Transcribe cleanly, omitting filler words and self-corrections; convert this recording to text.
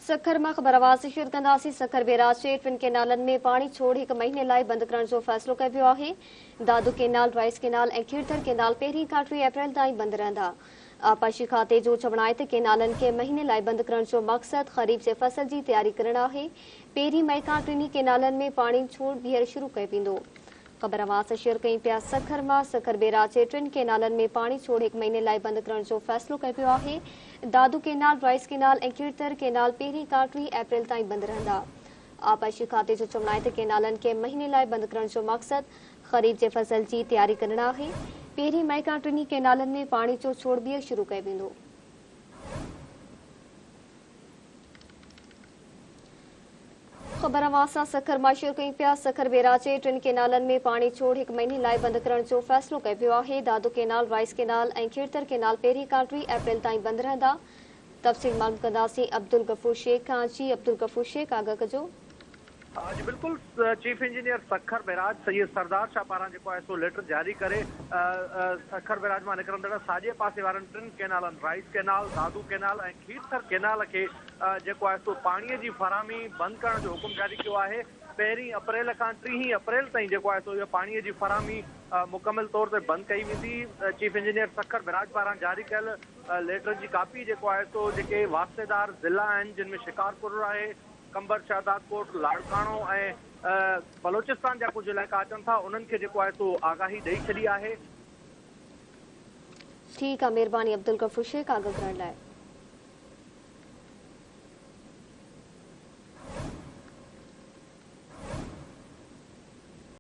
سکر مان خبر آواز شيئر ڪنداسين. سکر بيراج جي ٽن ڪينالن ۾ پاڻي ڇوڙ هڪ مهيني لاء بند ڪرڻ جو فيصلو ڪيو ويو آهي. Dadu canal, rice canal ۽ Kirthar canal پهرين کان 3 اپريل تائين بند رهندا. آبپاشي کاتي جو چوڻ آهي ته ڪينالن کي مهيني لاء بند ڪرڻ جو مقصد خريف جي فصل جي تياري ڪرڻ آهي. پهرين مئي کان ٽنهي ڪينالن ۾ پاڻي ڇوڙ ٻيهر شروع ڪيو ويندو. خبر اوهان سان شيئر ڪيون پيا سکر مان سکر بيراج جي ٽن ڪينالن ۾ پاڻي ڇوڙ هڪ مهيني لاء بند ڪرڻ جو فيصلو ڪيو ويو آهي. Dadu canal, rice canal ۽ Kirthar canal پهرين کان 3 اپريل تائين بند رهندا. آبپاشي کاتي جو چوڻ آهي ته ڪينالن کي مهيني لاء بند ڪرڻ جو مقصد خريف جي فصل جي تياري ڪرڻ آهي. پهرين مئي کان ٽنهي ڪينالن ۾ پاڻي جو ڇوڙ ٻيهر شروع ڪيو ويندو. خبر اوهان سان سکر مان شيئر ڪيون پيا. سکر بيراج جي ٽن ڪينالن ۾ پاڻي ڇوڙ هڪ مهيني لاء بند ڪرڻ جو فيصلو ڪيو ويو آهي. Dadu canal, rice canal ۽ Kirthar canal پهرين کان 3 اپريل تائين بند رهندا. تفصيل معلوم ڪنداسين عبدالغفور شيخ کان. جي عبدالغفور شيخ آگاهه ڪجو. جي بلڪل chief engineer Sukkur barrage Syed Sardar Shah پاران جيڪو آهي سو ليٽر جاري ڪري سکر بيراج مان نڪرندڙ ساڄي پاسي وارن ٽن ڪينالن rice canal, Dadu canal ۽ Kirthar canal کي جيڪو آهي سو پاڻي جي فراهمي بند ڪرڻ جو حڪم جاري ڪيو آهي. پهرين اپريل کان ٽيهين اپريل تائين جيڪو آهي سو اهو پاڻي جي فراهمي مڪمل طور تي بند ڪئي ويندي. چيف انجنيئر سکر بيراج پاران جاري ڪيل ليٽر جي ڪاپي جيڪو آهي سو جيڪي واسطيدار ضلعا آهن جن ۾ شڪارپور آهي، قمبر، شهدادڪوٽ، لاڙڪاڻو ۽ بلوچستان جا ڪجهه علائقا اچن ٿا انهن کي جيڪو آهي سو آگاهي ڏئي ڇڏي آهي. ٺيڪ آ مهرباني عبدالغفور شيخ آگاھ ڪرڻ لاء.